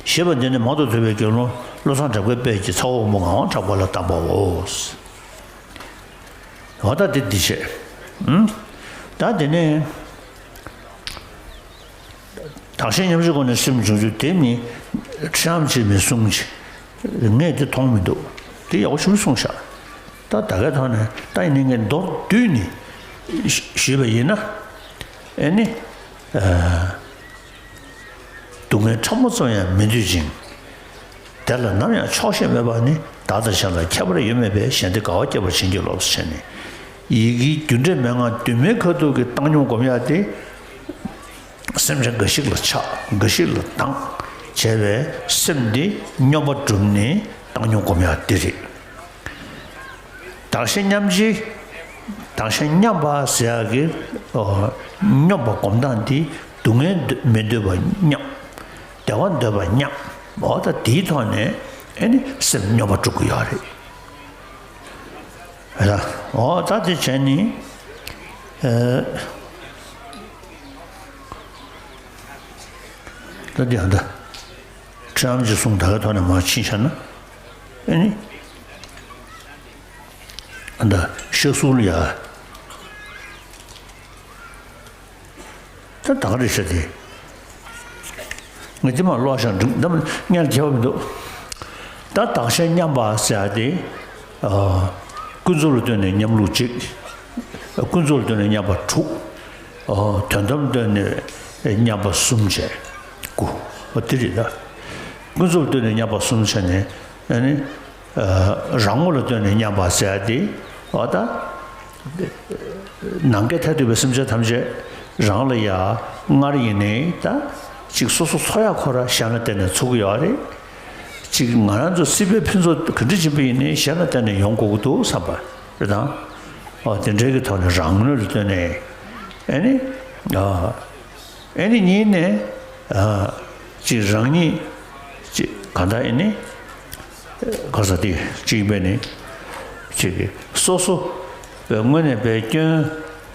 ཞེས་པ་འདི་ནི་མང་དུ་ཐོས་པའི་དགེ་སློང་བློ་བཟང་གྲགས་པའི་དཔལ་གྱིས་ཚ་བོ་མོ་ངག་དབང་གྲགས་པ་ལ་བཏབ་པའོ། འོ་ད་དེ་འདི་བྱས། ཨུམ། ད་དེ་ནས། བདག་གཞན་མཉམ་བརྗེའི་སྒོ་ནས་སེམས་བྱུང་ཚུལ་དེ་ནི་ཁྲི་ཨམ་ཆེན་མའི་གསུང་ཅིག། ངས་དེ་མཐོང་མི་འདུག། དེ་ཡག་པོ་ཞིག་གསུངས་ཤག། ད་ད་གའི་ཐོག་ནས་ད་ཡིན་ནའི་ངས་མདོར་བསྡུས་ནས་ཞུས་པ་ཡིན་ན། ཨེ་ནི། སྡུག་བསྔལ་ཕྲ་མོ་ཙམ་ཡང་མི་འདོད་ཅིང་། དེ་ལ་ནམ་ཡང་ཆོག་ཤེས་མེད་པ་ནི། བདག་དང་གཞན་ལ་ཁྱད་པར་ཡོད་མེད་པས། གཞན་དོན་དགའ་བ་སྐྱེད་པར་བྱིན་གྱིས་རློབས། ཟེར་ནས། ཡི་གེའི་རྒྱུ་འབྲས་མན་ངག་བདུན་མའི་ཁ་ཐུག་གི་བཏང་སྙོམས་སྒོམ་ཡག་དེ། སེམས་ཅན་འགའ་ཞིག་ལ་ཆགས། འགའ་ཞིག་ལ་སྡང་བྱས་པའི་སེམས་འདི་སྙོམས་པར་བསྒྲུབས་ནས་བཏང་སྙོམས་སྒོམ་ཡག་འདི་རེད། བདག་གཞན་མཉམ་བརྗེ། བདག་གཞན་མཉམ་པ་ཟེར་ཡག་གི། ཨོ། སྙོམས་པ་སྒོམ་སྟངས་འདི་སྡུག་བསྔལ་མི་འདོད་པ་མཉམ། བདེ་བ་འདོད་པ་མཉམ། འོ་ད་དེའི་ཐོག་ནས་ཨེ་ནི་སེམས་སྙོམས་པར་འགྲོ་གི་ཡོད་རེད། ཨ། འོ་ད་དེ་བྱས་ནི། ཨ། ད་དེ་ཨ་ད། ཁྲི་ཨམ་ཆེན་གསུང་ད་གའི་ཐོག་ནས་མར་ཕྱིན་བཞག་ན། ཨེ་ནི། ཨ་ད་ཤ་གསུར་ལ་ཡ། ད་ད་ག་རེ་བྱས་ཏེ། ངས་དེ་མར་ཀློག་བཞག་འགྲིག་ད་མ་སྙན་ཁྱད་པར་མི་འདུག། ད་བདག་གཞན་མཉམ་པ་ཟེར་ཡག་དེ། ཨ། ཀུན་རྫོབ་ལ་ལྟོས་ནས་མཉམ་ལུགས་གཅིག། ཀུན་རྫོབ་ལ་ལྟོས་ནས་མཉམ་པ་དྲུག། ཨ། དོན་དམ་ལ་ལྟོས་ནས་མཉམ་པ་གསུམ་བྱས། དགུ། འོ་དེ་རེད་ད། ཀུན་རྫོབ་ལ་ལྟོས་ནས་མཉམ་པ་གསུམ་བྱས་ནས། ཨ་ནི། ཨ། རང་ངོ་ལ་ལྟོས་ནས་མཉམ་པ་ཟེར་ཡག་དེ། འོ་ད། ནམ་མཁའི་མཐས་གཏུགས་པའི་སེམས་ཅན་ཐམས་ཅད་རང་ལ་ཡ་སྔར་ཡིན་ནའི་ད་ཅིག་སོ་སོ་འཚོ་ཡག་ཁོ་ར་གཞན་ལ་བརྟེན་ནས་འཚོ་གི་ཡོད་རེད། ཅིག་ང་རང་ཚོ་སྲིད་པའི་ཕུན་ཚོགས་ག་འདྲ་ཕྱིན་པ་ཡིན་ནའི་གཞན་ལ་བརྟེན་ནས་ཡོང་དགོས་ཀྱི་འདུག་བསམ་པ་རེད་དང་། ཨོ་དེ་འདྲའི་གི་ཐོག་ནས་རང་ངོ་ལ་ལྟོས་ནས། ཨེ་ནི། ཨ། ཨེ་ནི་གཉིས་ནས། ཨ། ཅིག་རང་ཉིད་ཅིག་གང་ལྟར་ཨེ་ནི། ག་ས་དེ་གཅིག་པས་ནི། ཅིག་གི་སོ་སོ་བའི་ངོས་ནས་བའི་སྐྱོན་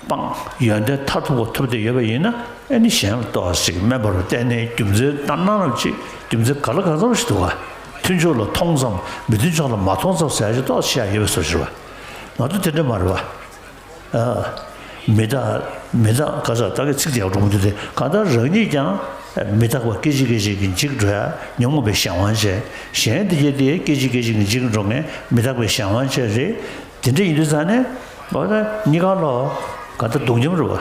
སྤངས་ཡོན་ཏན་མཐར་ཐུག་པ་ཐོབ་བསྡད་ཡོད་པ་ཡིན་ན། ཨེ་ནི་གཞན་ལ་ཏོག་ཙམ་ཅིག་དམན་པ་རུ་བལྟས་ནས་རྒྱུ་མཚན་ལྟར་སྣང་རབ་ཅིག་རྒྱུ་མཚན་ག་ལ་གང་འཚམ་ཞིག་འདུག་ག། མཐུན་ཕྱོགས་ལ་མཐོང་ཙམ་མི་མཐུན་ཕྱོགས་ལ་མ་མཐོང་ཙམ་ཟེར་ཡག་ཅིག་ཏོག་ཙམ་བཤད་ཡ་ཡོད་པའི་བཟོ་ཞིག་རེད་པ། ང་ཚོ་དེ་འདྲ་མ་རེད་པ། ཨ། མི་རྟག་མི་རྟག་ག་ས་ད་གི་ཚིག་དེ་ཡག་འགྲོ་མི་འདུག་སྟེ། གང་ལྟར་རང་ཉིད་ཀྱང་མི་རྟག་པ་སྐད་ཅིག་སྐད་ཅིག་གིས་འཇིག་འགྲོ་ཡ་ཉོན་མོངས་པའི་གཞན་དབང་བྱས། གཞན་དེ་གྱད་དེ་སྐད་ཅིག་སྐད་ཅིག་གིས་འཇིག་འགྲོ་མཁན་མི་རྟག་པའི་གཞན་དབང་བྱས་རེད། དེ་འདྲ་ཡིན་དུས་ཙང་ནས་འོ་ད་གཉིས་ཀ་ལོ་ག་ད་སྡུག་མཉམ་རེད་པ།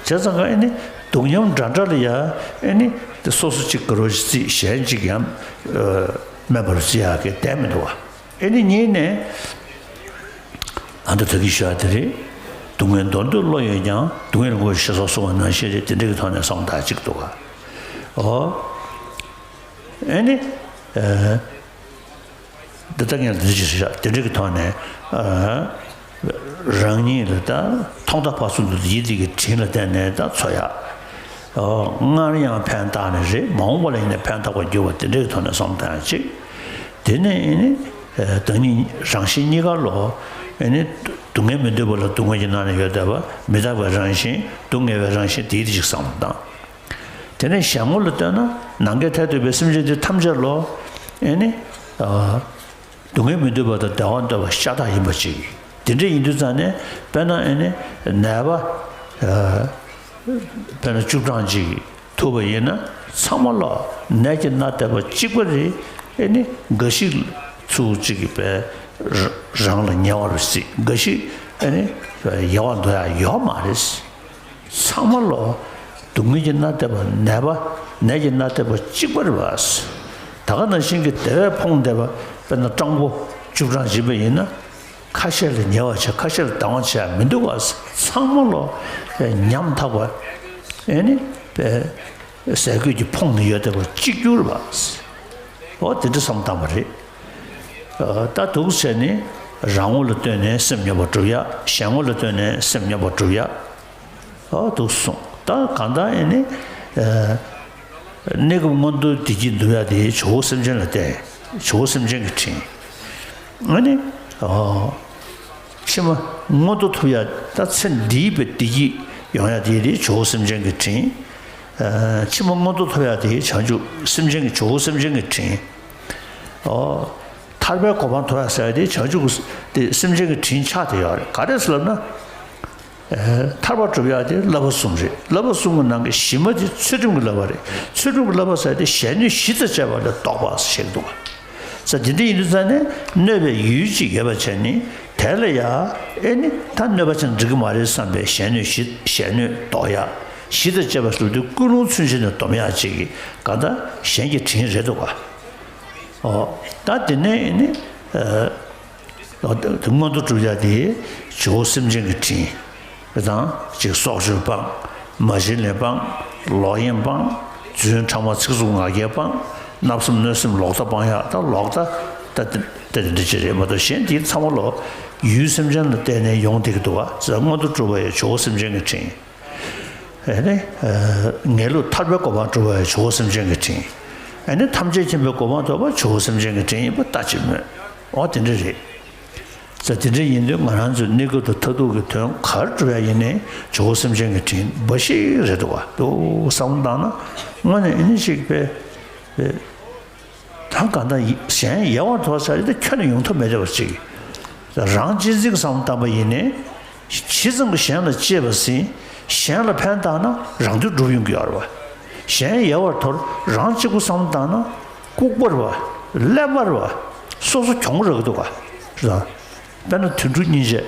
བྱས་ཙང་ཀ་ཨེ་ནི་སྡུག་མཉམ་འདྲ་འདྲ་ལ་ཡ་ཨེ་ནི་དེ་སོ་སོ་གཅིག་དགའ་རབ་ཅིག་བརྩི། གཞན་གཅིག་ཡང་དམན་པ་རུ་བརྩི་ཡག་གི་བསྡད་མི་འདུག་པ། ཨེ་ནི་གཉིས་ནས། ཨ་ད་ད་གིན་ཞུ་ཡག་དེ་རེད། སྡུག་བསྔལ་འདོར་འདོད་བློ་ཡོད་ཀྱང་། སྡུག་བསྔལ་མགོ་ཞེས་སོགས་གསུངས་པ་ནང་བཞིན་རེད། དེ་འདྲ་གི་ཐོག་ནས་བསམ་བློ་ཐག་གཅིག་འདུག་ག། ཨོ། ཨེ་ནི། ཨ། འདི་ལྟ་ངས་འདི་ཅི་ཞུ་ཡག་དེ་འདྲ་གི་ཐོག་ནས། ཨ། རང་ཉིད་ལ་ད་ཐོག་མཐའ་བར་གསུམ་དུ་ཡིད་བདེ་གི་དྲིན་ལ་བརྟེན་ནས་ད་འཚོ་ཡག། ཨོ། སྔར་ཡང་ཕན་བཏགས་ནས་རེད། མ་འོངས་པ་ལ་ཡིན་ནའི་ཕན་ཐོགས་པར་འགྱུར་བ་དེ་འདྲའི་ཐོག་ནས་བསམ་བཏང་ཡག་གཅིག། དེ་ནས་ཨེ་ནི། ཨ། བདག་ཉིད་རང་གཞན་གཉིས་ཀ་ལོ། ཨེ་ནི། སྡུག་བསྔལ་མི་འདོད་པ་ལ་སྡུག་བསྔལ་གྱི་ནང་ནས་ཡོད་བསྡད་པ། མི་རྟག་པའི་རང་བཞིན། སྡུག་བསྔལ་བའི་རང་བཞིན་དེའི་རིགས་ཤིག་བསམ་བློ་བཏང་། དེ་ནས་གཞན་ངོ་ལ་ལྟོས་ན་ནམ་མཁའི་མཐས་གཏུགས་པའི་སེམས་ཅན་དེ་ཐམས་ཅད་ལོ། ཨེ་ནི། ཨ། སྡུག་བསྔལ་མི་འདོད་པ་དང་བདེ་བ་འདོད་པ་ཤ་སྟག་ཡིན་པ་ཅིག། དེ་འདྲ་ཡིན་དུས་ཙང་ནས་དཔེར་ན་ཨེ་ནི་ནད་པ། ཨ། དཔེར་ན་བཅུ་གྲངས་ཅིག་ཐུག་པ་ཡིན་ན་ཚང་མ་ལོ་ནད་ཀྱིས་མནར་བསྡད་པ་གཅིག་པ་རེད། ཨེ་ནི་འགའ་ཞིག་ཚུར་ཅིག་གི་པའི་རང་ལ་ཉེ་བར་སྲིད། འགའ་ཞིག་ཨེ་ནི་ཡལ་བར་འགྲོ་ཡག་ཡོད་མ་རེད། ཚང་མ་ལོ་སྡུག་བསྔལ་གྱིས་མནར་བསྡད་པ། ནད་པ་ནད་ཀྱིས་མནར་བསྡད་པ་གཅིག་པ་རེད་པ། ད་ག་ནང་བཞིན་གྱི་བདེ་བས་ཕོངས་བསྡད་པ། དཔེར་ན་སྤྲང་པོ་བཅུ་གྲངས་བྱེད་པ་ཡིན་ན། ཁ་ཤས་ལ་ཉེ་བ་བྱས། ཁ་ཤས་ལ་སྡང་བ་བྱས་མི་འདུག་ག། ཚང་མ་ལོ་ཉམ་ཐག་པ། ཨེ་ནི་ཟས་གོས་ཀྱིས་ཕོངས་ནས་ཡོད་བསྡད་པ་གཅིག་གྱུར་བ། འོ་དེ་འདྲ་བསམ་བཏང་བ་རེད། ད་འདུག་བྱས་ནས་རང་ངོ་ལ་ལྟོས་ནས་སེམས་སྙོམས་པར་སྒྲུབ་ཡ། གཞན་ངོ་ལ་ལྟོས་ནས་སེམས་སྙོམས་པར་སྒྲུབ་ཡ། ཨོ་འདུག་གསུངས། ད་གང་ལྟར་ཨེ་ནི། གནས་སྐབས་མངོན་མཐོའི་བདེ་སྐྱིད་འདུ་ཡ་དེ་ཇོ་བོ་སེམས་ཅན་ལ་བརྟེན། ཇོ་བོ་སེམས་ཅན་གྱི་དྲིན། ཨ་ནི། ཕྱི་མ་མངོན་མཐོ་ཐོབ་ཡ། ད་ཚེ་འདིའི་བའི་བདེ་སྐྱིད་ཡོང་ཡ་དེ་དེ་ཇོ་བོ་སེམས་ཅན་གྱི་དྲིན། ཕྱི་མ་མངོན་མཐོ་ཐོབ་ཡ་དེ་བྱང་ཆུབ་སེམས་ཅན་གྱི་ཇོ་བོ་སེམས་ཅན་གྱི་དྲིན། ཨོ། ཐར་པའི་གོ་འཕང་ཐོབ་ཡ་ཟེར་ཡ་དེ་བྱང་ཆུབ་ཀྱི་དེ་སེམས་ཅན་གྱི་དྲིན་ཆགས་བསྡད་ཡོད་རེད། ག་རེ་ཟེར་ལབ་ན། ཐར་པ་སྒྲུབ་ཡ་དེ་བསླབ་པ་གསུམ་རེད། བསླབ་པ་གསུམ་གྱི་ནང་གི་གཞི་མ་དེ་ཚུལ་ཁྲིམས་ཀྱི་བསླབ་པ་རེད། ཚུལ་ཁྲིམས་ཀྱི་བསླབ་པ་ཟེར་དེ་གཞན་གནོད་བཞི་དང་བཅས་པ་ལས་ལྡོག་པ་ཞིག་འདུག་ག། ས་དེ་འདྲ་ཡིན་དུས་ཙང་ནས་གནོད་པའི་ཡུལ་གཅིག་ཡོད་པ་བྱས་ནས། དེ་ལ་ཡ་ཨེ་ནི་ད་གནོད་པ་བྱས་ན་འགྲིག་གི་མ་རེད་བསམ་པའི་གཞན་གནོད་བཞི། གཞན་གནོད་ལྡོག་ཡ། བཞི་དང་བཅས་པ་ཟེར་དུས་ཀུན་སློང་ཚུལ་འཆོས་ནས་སྡོམ་ཡ་གཅིག་གིས་གང་ལྟར་གཞན་གྱི་དྲིན་རེད་འདུག་ག། ཨོ། ད་དེ་ནས་ཨེ་ནི། ཨ། དེ་མངོན་མཐོ་སྒྲུབ་ཡ་དེ་ཇོ་བོ་སེམས་ཅན་གྱི་དྲིན། དེ་དང་གཅིག་སྲོག་གཅོད་སྤང་། མ་བྱིན་ལེན་སྤང་། ལོག་གཡེམ་སྤང་། རྫུན་ཕྲ་མ་ཚིག་རྩུབ་ངག་འཁྱལ་སྤང་། བརྣབ་སེམས་གནོད་སེམས་ལོག་ལྟ་སྤང་ཡ། ད་ལོག་ལྟ་ད་དེ་དེ་འདྲ་ཅིག་རེད་མ་གཏོགས། གཞན་དེ་ཚང་མ་ལོ་ཡུལ་སེམས་ཅན་ལ་བརྟེན་ནས་ཡོང་བསྡད་ཀྱི་འདུག་ག། ས་མངོན་མཐོ་སྒྲུབ་པ་ཡི་ཇོ་བོ་སེམས་ཅན་གྱི་དྲིན། ཨེ་ནི། ངེས་ལུགས་ཐར་པའི་གོ་འཕང་སྒྲུབ་པའི་ཇོ་བོ་སེམས་ཅན་གྱི་དྲིན། ཨེ་ནི་ཐམས་ཅད་མཁྱེན་པའི་གོ་འཕང་ཐོབ་པ་ཇོ་བོ་སེམས་ཅན་གྱི་དྲིན་ཡིན་པ་ལྟ་ཅི་སྨོས། འོ་དེ་འདྲ་རེད། ས་དེ་འདྲ་ཡིན་དུས་ང་རང་ཚོའི་གནས་སྐབས་དང་མཐར་ཐུག་གི་དོན་ག་རེ་སྒྲུབ་ཡ་ཡིན་ནའི་ཇོ་བོ་སེམས་ཅན་གྱི་དྲིན་འབའ་ཞིག་རེད་འདུག་ག། འདུག་བསམ་བློ་བཏང་ན་དངོས་གནས་ཨེ་ནི་ཅིག་པས། ད་གང་ལྟར་གཞན་ཡལ་བར་དོར་ས་རེད་དེ། ཁྱོན་ནས་ཡོང་ཐབས་མེད་བསྡད་པ་ཅིག། རང་གཅེས་འཛིན་གྱི་བསམ་བློ་བཏང་པ་ཡིན་ནའི། ཇི་ཙམ་གྱིས་གཞན་ལ་གཅེས་པ་ཟིན། གཞན་ལ་ཕན་བཏགས་ན་རང་དོན་འགྲུབ་ཡོང་གི་ཡོད་རེད་བ། གཞན་ཡལ་བར་དོར། རང་གཅིག་པུ་བསམ་བློ་བཏང་ན་ལྐུགས་པ་རེད་བ། ཀླད་པ་རེད་བ། སོ་སོ་གྱོང་རག་གི་འདུག་ག། རེད་དང་། དཔེར་ན་དུད་འགྲོ་སྙིང་རྗེ།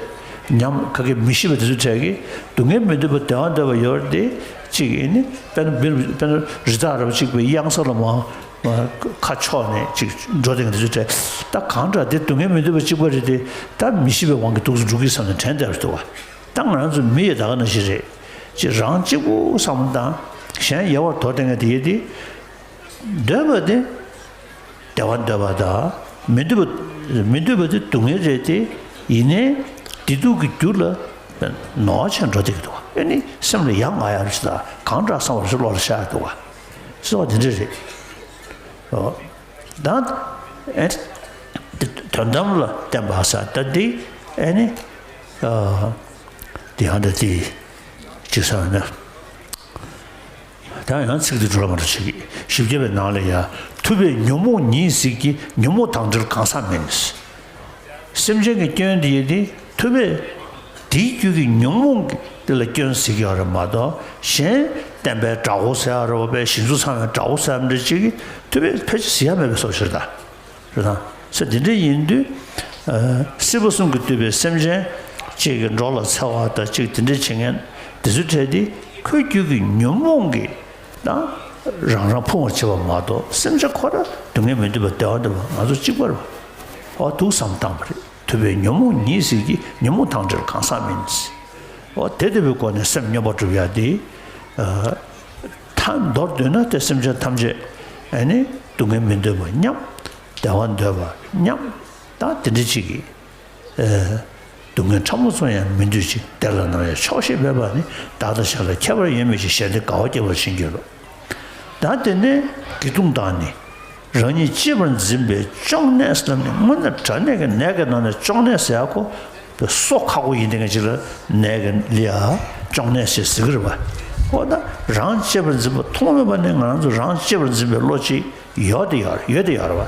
ཉམ་ཁ་གི་མི་ཤེས་པ་དེ་ཚོའི་གྲས་ཀྱིས་སྡུག་བསྔལ་མི་འདོད་པ་བདེ་བ་འདོད་པ་ཡོད་རེད་དེ། གཅིག་ཡིན་ནི་དཔེར་ན་འབུ་དཔེར་ན་རི་དྭགས་ར་བ་གཅིག་པའི་གཡང་ས་ལ་མར་ཁ་ཕྱོགས་ནས་གཅིག་འགྲོ་བསྡད་མཁན་དེ་ཚོའི་གྲས། ད་གང་དྲག་དེ་སྡུག་བསྔལ་མི་འདོད་པ་གཅིག་པ་རེད་དེ། ད་མི་ཤེས་པའི་དབང་གིས་འདུག་སེ་འགྲོ་གི་བསམ་ནས་དྲན་བསྡད་པ་རེད་འདུག་ག། ད་ང་རང་ཚོ་མི་ཡི་ད་ག་ནང་བཞིན་རེད། གཅིག་རང་གཅིག་པུ་བསམ་བློ་བཏང་། གཞན་ཡལ་བར་དོར་བསྡད་མཁན་དེ་ཡིན་དེ། འདོད་པ་དེ་བདེ་བ་འདོད་པ་དང་། མི་འདོད་པ། མི་འདོད་པ་དེ་སྡུག་བསྔལ་རེད་དེ། ཡིན་ནའི་བདེ་སྡུག་གི་རྒྱུ་ལ་ནོར་བ་ཆགས་འགྲོ་བསྡད་ཀྱི་འདུག། ཨེ་ནི་སེམས་ལ་ཡ་ང་ཡ་རེ་ཞིག་དང་། གང་དྲག་བསམ་པ་རེ་བློ་ལ་ཤར་འདུག་ག། སོ་དེ་འདྲ་རེད། ཨོ། ད་ཨེ་དོན་དམ་ལ་བརྟེན་པ་ས་ད་འདི་ཨེ་ནི། ཨ། དེ་ཡང་ད་དེ་ཅི་ཟེར་ན། ད་ཡང་ཚིག་འདི་འགྲོ་ལ་མ་འགྲོ་བྱེད་ཀྱི། བཞི་བརྒྱ་པའི་ནང་ལ་ཡ། ཐུབ་པས་ཉོན་མོངས་ཉིད་ཟད་ཀྱི། ཉོན་མོངས་དང་བྲལ་གང་ཟག་མིན། སེམས་ཅན་གྱི་སྐྱོན་དེ་ཡི་དེ་ཐུབ་པས་དེའི་རྒྱུད་ཀྱི་ཉོན་མོངས་ཀྱི་དེ་ལ་སྐྱོན་ཟད་ཀྱི་ཡོད་རེད་མ་གཏོགས། གཞན་བསྟན་པའི་དགྲ་བོ་ཟེར་ཡ་རེད་བ། པའི་ཞིག་འཛུགས་ཚང་བའི་དགྲ་བོ་ཟེར་ཡ་འདྲ་ཅིག་གིས་ཐུབ་པས་ཕལ་ཆེར་ཟད་ཡ་མེད་པའི་བཟོ་ཞིག་རེད་ད། རེད་དང་། ས་དེ་འདྲ་ཡིན་དུས། ཨ། སྲིད་པ་གསུམ་གྱིས་བསྡུས་པའི་སེམས་ཅན་གཅིག་གི་འགྲོ་ལ་འཚེ་བ་དང་གཅིག་དེ་འདྲ་བྱེད་མཁན་དེ་ཚོའི་གྲས་དེ་ཁོའི་རྒྱུད་ཀྱི་ཉོན་མོངས་ཀྱིས་དང་རང་རང་ཕུང་བར་བྱེད་པ་མ་གཏོགས། སེམས་ཅན་ཁོ་རང་སྡུག་བསྔལ་མི་འདོད་པ་བདེ་བ་འདོད་པ་ང་ཚོ་གཅིག་པ་རེད་བ། འོ་འདུག་བསམ་བཏང་བ་རེད། ཐུབ་པས་ཉོན་མོངས་ཉིད་ཟད་ཀྱི། ཉོན་མོངས་དང་བྲལ་གང་ཟག་མིན། འོ་དེ་ལྟ་བུའི་སྒོ་ནས་སེམས་སྙོམས་པར་སྒྲུབ་ཡ་དེ། ཨ། མཐའ་མདོར་བསྡུས་ན་དེ་སེམས་ཅན་ཐམས་ཅད་ཨ་ནི་སྡུག་བསྔལ་མི་འདོད་པ་མཉམ། བདེ་བ་འདོད་པ་མཉམ། ད་དེ་འདྲ་ཅིག་གིས། ཨ། སྡུག་བསྔལ་ཕྲ་མོ་ཙམ་ཡང་མི་འདོད་ཅིང་། བདེ་ལ་སྣང་བའི་ཆོག་ཤེས་མེད་པ་ནི། བདག་དང་གཞན་ལ་ཁྱད་པར་ཡོད་མིན་ཞེས། གཞན་བདེ་དགའ་བ་སྐྱེ་བར་བྱིན་གྱིས་རློབས། ད་དེ་ནས་སྒེས་བརྡུངས་དང་ནི། རང་ཉིད་གཅེས་པར་འཛིན་པའི་གཅོང་ནད་ཟེར་ནས། དངོས་གནས་དྲང་གནས་ཀྱི་ནད་ཀྱི་ནང་ནས་གཅོང་ནད་ཟེར་ཡ་ཁོ་པའི་སོ་ཁག་པོ་ཡིན་དེ་ངས་ཅིག་ལ་ནད་ཀྱི་ལ་ཡ་གཅོང་ནད་ཟེར་ཟེར་གི་རེད་པ། འོ་ད་རང་གཅེས་པར་འཛིན་པ་ཐོག་མེད་པ་ནས་ང་རང་ཚོ་རང་གཅེས་པར་འཛིན་པའི་བློ་ཅིག་ཡོད་དེ་ཡོད་ཡོད་དེ་ཡོད་རེད་བ།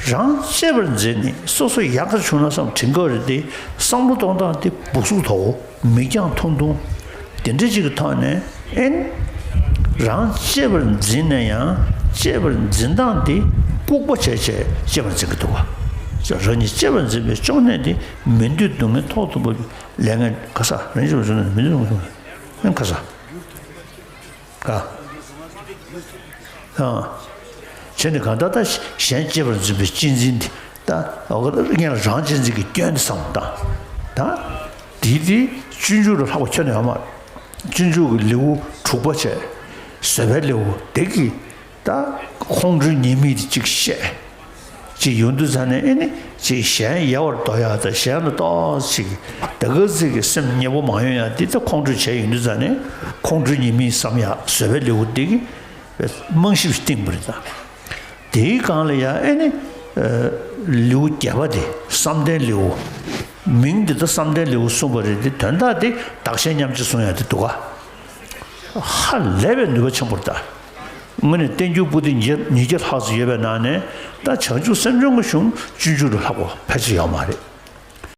རང་གཅེས་པར་འཛིན་ནས་སོ་སོ་ཡག་ག་བྱུང་ན་བསམ་དྲན་གྱི་རེད་དེ། བསམ་བློ་གཏོང་སྟངས་དེ་སྦུག་སུག་དོག་མིག་རྒྱང་ཐུང་ཐུང་དེ་འདྲ་ཅིག་གི་ཐོག་ནས། ཨེ་ནི་རང་གཅེས་པར་འཛིན་ན་ཡང་གཅེས་པར་འཛིན་སྟངས་དེ་ལྐུགས་པ་བྱས་བྱས་གཅེས་པར་འཛིན་གྱི་འདུག་བ། རང་ཉིད་གཅེས་པར་འཛིན་པའི་གཅོང་ནད་དེ་མི་འདོད་སྡུག་བསྔལ་ཐོག་དང་པོ་ལས་ངན་ག་ས། རང་གཅེས་པར་འཛིན་ན་མི་འདོད་སྡུག་བསྔལ་ཐོག་ནས་ག་ས། ག་ཨ། བྱས་ནས་གང་ལྟར་ད་གཞན་གཅེས་པར་འཛིན་པའི་གཅེས་འཛིན་དེ། ད་ངས་རང་གཅེས་འཛིན་གྱི་སྐྱོན་དེ་བསམ་བློ་བཏང་། ད་དེ་དེ་སྤྱོད་འཇུག་ལ་ལྷག་པ་ཁྱོན་ནས་ཡོད་མ་རེད། སྤྱོད་འཇུག་གི་ལེའུ་དྲུག་པ་བྱས། བཟོད་པའི་ལེའུ་དེ་གི་ད་ཁོང་ཁྲོའི་ཉེས་དམིགས་དེ་གཅིག་བཤད། ཅིག་ཡོང་དུས་ཙ་ནས་ཨེ་ནི་ཅིག་གཞན་ཡལ་བར་དོར་ཡག་དང་གཞན་ལ་ཏོག་ཙམ་ད་ག་ཙིག་གི་སེམས་ཉེ་པོ་མ་ཡོང་ཡག་འདི་ད་ཁོང་ཁྲོ་བྱས་ཡོང་དུས་ཙ་ནས་ཁོང་ཁྲོའི་ཉེས་དམིགས་བསམ་ཡག་བཟོད་པའི་ལེའུ་འདི་གི་རྨང་གཞི་བཏིང་བ་རེད་ད། དེའི་སྒང་ལ་ཡང་ཨེ་ནི་ལེའུ་བརྒྱད་པ་དེ་བསམ་གཏན་ལེའུ། མིང་འདི་ད་བསམ་གཏན་ལེའུ་གསུངས་པ་རེད་དེ། དོན་དག་དེ་བདག་གཞན་མཉམ་བརྗེ་གསུང་ཡག་དེ་འདུག་ག་ཧ་ལས་པའི་ནུས་པ་ཆེན་པོ་རེད་ད། དངོས་གནས་བསྟན་འགྱུར་པོ་ཏི་ཉིས་བརྒྱ་ལྷག་ཙམ་ཡོད་པའི་ནང་ནས་ད་བྱང་ཆུབ་སེམས་སྦྱོང་གི་གཞུང་སྤྱོད་འཇུག་ལ་ལྷག་པ་ཕལ་ཆེར་ཡོད་མ་རེད།